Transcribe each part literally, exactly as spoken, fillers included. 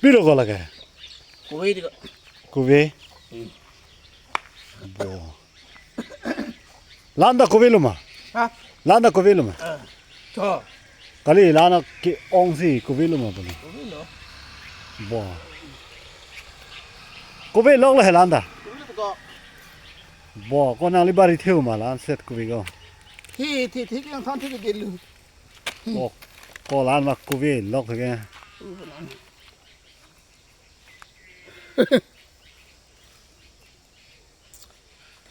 Pilo ko lake? Kove di ko. Kove? Hmm. Bo. La-an ta kove lo ma? Ha? La-an ta kove lo ma? Ah. Cho. Kali la-an ke-ong si kove lo ma boni? Kove lo. Bo. Kove lok la he la-an ta? Kove lo ko. Bo, ko nangli bari theu ma la-an set kove ko? Thi, thi, thi, ke ang than thi ke lu. Ko, ko la-an ma kove lok ke.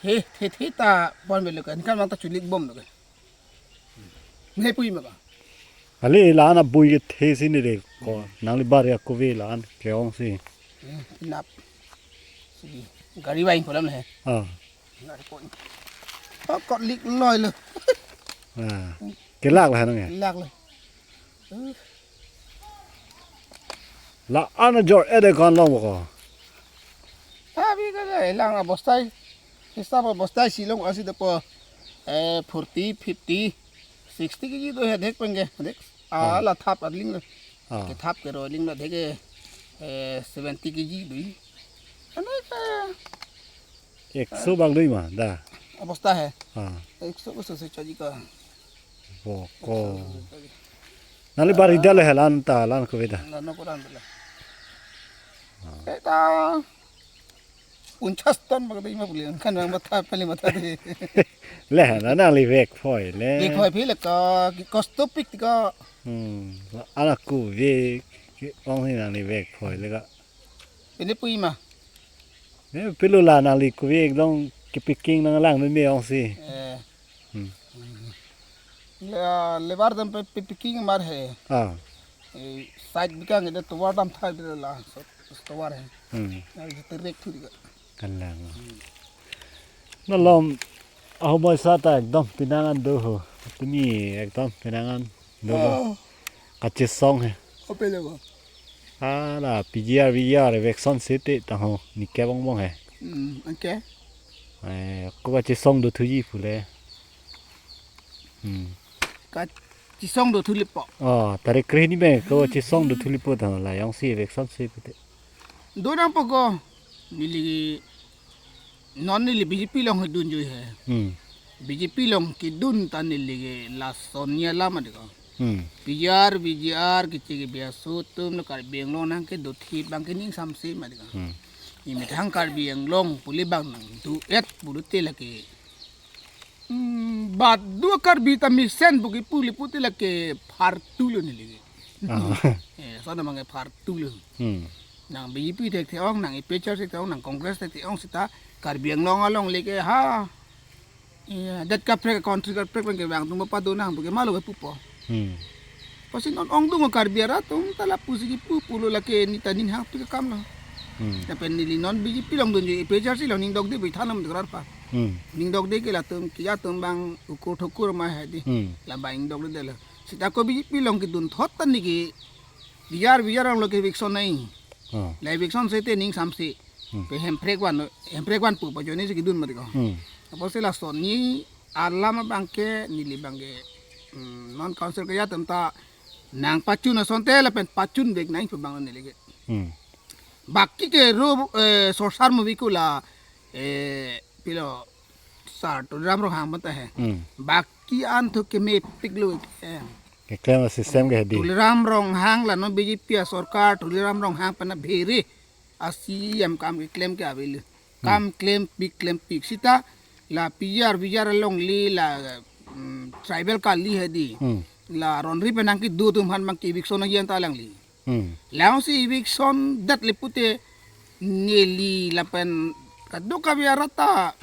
He, he, he ta pon belo kan, kan mang ta chulik bom lo kan. Ne pui ma ka. Ali la-an abui ke the si ni de ko, nangli bari akove la-an ke-ong si. Hmm, inap. Si, gari vain kolam he. Ah. Gari pon. Oh, kot lik loi lo. Ah. Kelak la nang ya? Kelak lo. La-an ajor ede kan long ko. Tapi ka le lang abostai. Sista abostai si long asi dapo, eh, forty, fifty, sixty kg do he dek penge. Dek. Ah, ah, la thap adling lo. Ah. Ke thap ke ro ling lo dek, eh, seventy kg do. Ane ka ekso bang do ma da. Abosta he. Ah. Ekso ko sose chaji ka. Bo ko. Nangli bari dal he la-an ta la-an kove ta. Na no koran dala. Eta unchas ton bang dei ma puli kan bang matha pali matha de. Le na nangli vek phoi le. Vek phoi phi le ka ki cost to pick ka. Hmm. Ala kove ke-ong si nangli vek phoi le ka. Pini pui ma. Ne pilo la nangli kove ekdom ke-picking nanglang me-ong si. Eh. Hmm. Le, lebar dam pe, pe picking mar he. Ah. Eh, side bikang ida tovar dam thai de la, so, tovar he. Hmm. Na jete rek thu di ka. Kalang. Hmm. Malom, ahomoi sa ta ekdom pinangan do ho. Tumi ekdom pinangan do ho. Oh. Kachesong he. Ope le ko. Ala, P G R, V G R, eviction sete ta ho. Ni ke bong bong he. Hmm, okay. Eh, ko kachesong do thuji pule. Hmm. Kachesong do thulipo. Oh, tarik kre ni me ko kachesong do thulipo ta la yong si eviction si pute. Do nang po ko. Neli non neli B J P along dun jui he. Hmm. B J P along kedun ta neli ke lason ya lama de ko. Hmm. P G R, V G R, kichi ke biaso atum na Karbi Anglong nang kedo thip bang ke ning samse ma de ko. Hmm. Imethang Karbi Anglong pule bang nang do et bulu te lake. Hmm, badu Karbi ta mesen buki puli puti lake phartu lo neli ke. Ah. Eh, so na mange phartu lo. Hmm. Nang B J P thek the-ong, nang A P H L C thek the-ong, nang Congress thek the-ong sita Karbi Anglong along le ke ha. Iya, det kaprek country kaprek pen ke bang tum pado nang buki malo ke pupo. Hmm. Pasi non ongdung Karbi arat atum ta lapusi kipu pulo lake neta ning hang pi kam lo. Hmm. Lapen neli non B J P along dunji A P H L C along ning dok de bui thanam de krar pa. Hmm. Ning dok de ke latum ke atum bang ukur thukur ma he di. Hmm. La bang ning dok de lo. Sita ko B J P along kedun thot ta neli ke V G R V G R along lo ke eviction nai. Oh. La eviction sete ning samse. Hmm. Pe Hemprek van, Hemprek van pu pa joni si kedun ma de ko. Hmm. Apotsi lason ni alam abang ke neli bang ke, hmm, non council ke ya tem ta nang pachun asonte lapen pachun vek nang pu bang neli ke. Hmm. Baki ke ro, eh, Sorsar movie ko la, eh, pilo sar Tuliram Ronghang mata he. Hmm. Baki an thu ke mepik lo ke. Keklem system ke di. Tuliram Ronghang la non B J P asorkar, Tuliram Ronghang pen abhere a-C E M kam keklem ke avelo. Hmm. Kam klempik klempik sita la P G R V G R along le la, mm, tribal kali he di. Hmm. La ronri pen nang kedo atum aphan bang ke eviction agian ta lang le. Hmm. Lang si eviction det le pute neli lapen kadokave arat ta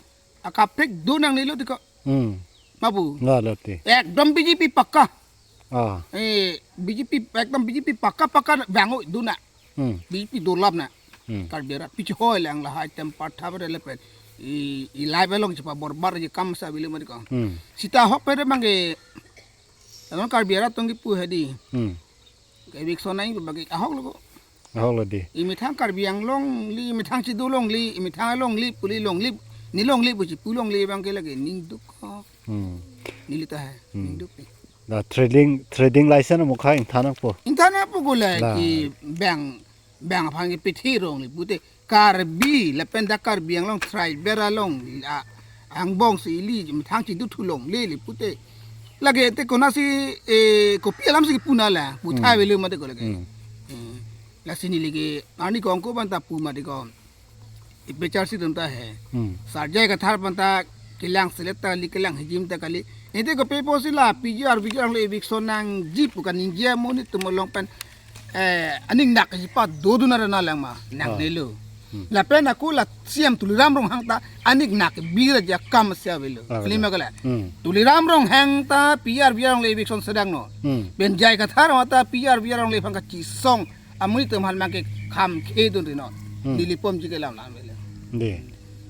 akaprek do nang nelo di ko. Hmm. Ma pu. Nga lo ti. Ekdom B J P pakka. Ah. Eh, B J P, ekdom B J P pakka pakka bang o do na. Hmm. B J P dolap na. Hmm. Karbi arat pichoi lang lahai tem patha pada lepet. I, i live along chepa borbar je kam sa bili mari ko. Hmm. Sita ahok pede bang ke. Ano Karbi arat tong kipu he di. Hmm. Ke eviction nai bagi ahok lo ko. Ahok lo di. Imethang Karbi Anglong le, imethang Chido along le, imethang along le, puli along le, ni along le, buji pu along le bang ke lake ning duk ko. Hmm. Neli ta he, hmm, ning duk ni. Da trading, trading license mo kha ingthan nangpo. Ingthan nangpo ko la. La. Ki bang bang aphan ke pethi rong le pute Karbi lapen dak Karbi Anglong tribal along a angbong si ili methang chidu thu longle le pute. Lake te konatsi, eh, kopi alam si pu nanglang, pu Hmm. tha avelo mati ko lake. Hmm. Eh, lasi neli ke arni kong ko bang ta pu mati ko. Ipe charsi dun ta he. Hmm. Sar J I Kathar aphan ta kelang selet ta kali, kelang hijim ta kali. Ante kopi pusi la P G R, P G R along le eviction nangji pu kaningje amonit atum along pen, eh, aning nak ji padodun ara nanglang ma, nang Ah. nelo. Hmm. Lapen ako la C M Tuliram Ronghang ta aning nak bira ja kam si avelo. Ah, Lima betul. kala. Hmm. Tuliram Ronghang ta P G R, P G R along le eviction sedang non. Hmm. Pen J I Kathar ta P G R, P G R along le aphan kachisong amonit atum aphan mang ke kham khedun ri non. Hmm. Neli pom ji ke lam lam avelo. Dei.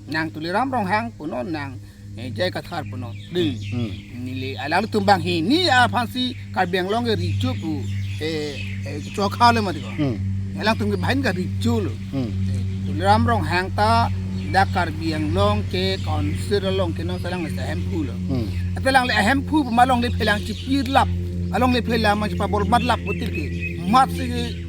Nang Tuliram Ronghang punon, nang, eh, J I Kathar punon. Dei. Hmm. Neli alanglitum bang hini aphan si Karbi Anglong ke richo pu, eh, eh, chokha le mati ko. Hmm. Alangtum ke bahin ke richo lo. Hmm. Eh, Tuliram Ronghang ta dak Karbi Anglong ke council along ke non si alang le ahemphu lo. Hmm. Ante alang le ahemphu pu ma along le phelang chipir lap, along le phelang ma chipabolbat lap putir ke mat si,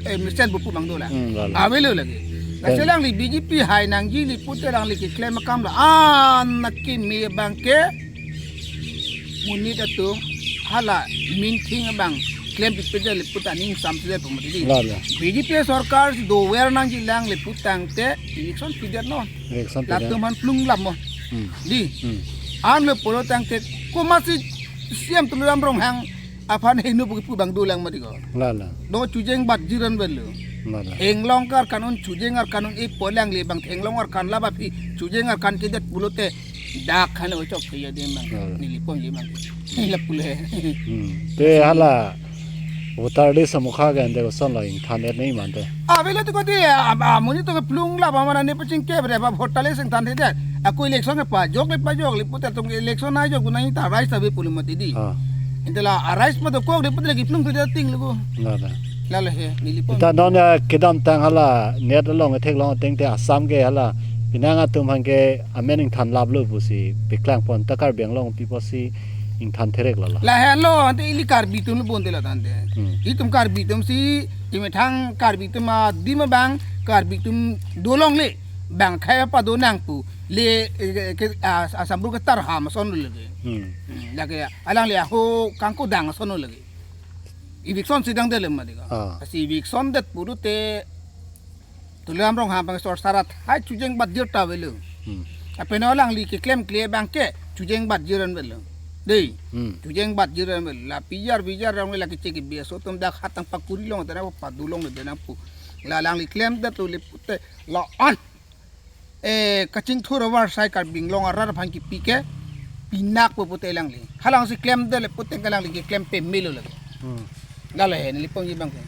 eh, mesen bupu bang dolang. Hmm, lalo. Avelo lake. Lasi Then alangli B J P hai nangji le pute alangli keklem akam la an na keme bang ke monit atum hala minthing abang klem pipedal le pute aning sam sida pemati. Lalo. B J P sorkar si dover nangji lang le putangte election pidet non. Election pidet. Latum aphan plung lam mo. Hmm. Dei. Hmm. An le pulo tangte komatsi C M Tuliram Ronghang aphan heno pu pu bang dolang mati ko. Lalo. Do chojeng bat jiran avelo. Lalo. Henglong arkan un chojeng arkan un-e pu alangli bang henglong arkan laba phi chojeng arkan kedet pulote dak khan o chok phi ya de mang. Hmm. Neli pom ji mang. Neli pule. Hmm. Te hala voter list amokha ke ante koson lo ingthan-et nangji ma ante. Avelo te ko dei, a, a, amonit atum ke plung lap aman ne pachingke bre ba voter list ingthan-et de. Ako election ke pajok le pajok le pute atum ke election ajok pu nangji ta rights ave pulo mati dei. Ah. Ante la a rights ma dokok le pute lake plung pute ting lo ko. Lalo. Lalo he, neli pom. Ta non ya kedamtang hala net along theklong ateng te Assam ke hala penang atum aphan ke amen ingthan laplo pusi paklang pon ta Karbi Anglong people si ingthan therek lalo. Lahenlo ante ili Karbi atum lo bonte la tangte. Hmm. Itum Karbi atum si imethang Karbi atum adim abang Karbi atum dolongle bang khei pado nang pu le, eh, ke, ah, asambur ke tarham ason lo lake. Hmm. Hmm, lake alangli aho kangkodang ason lo lake. Eviction sedang det le mati ko. Ah. Lasi eviction det pulote Tuliram Ronghang bang sorkar athai chojeng bat jir ta avelo. Hmm. Lapen alangli keklem kle bang ke chojeng bat jiran avelo. Dei. Hmm. Chojeng bat jiran avelo. La P G R, P G R along le lake chek B S O atum dak hatang pakuri long dana padu longle dana pu. La alangli klemdet lo le pute la an. Eh, kachingthur avarsai Karbi Anglong arat aphan kipi ke pinak pu pute alangli. Halangsi klemdet le pute alangli keklem pemelo lake. Hmm. Lalo he, neli pom ji bang ke.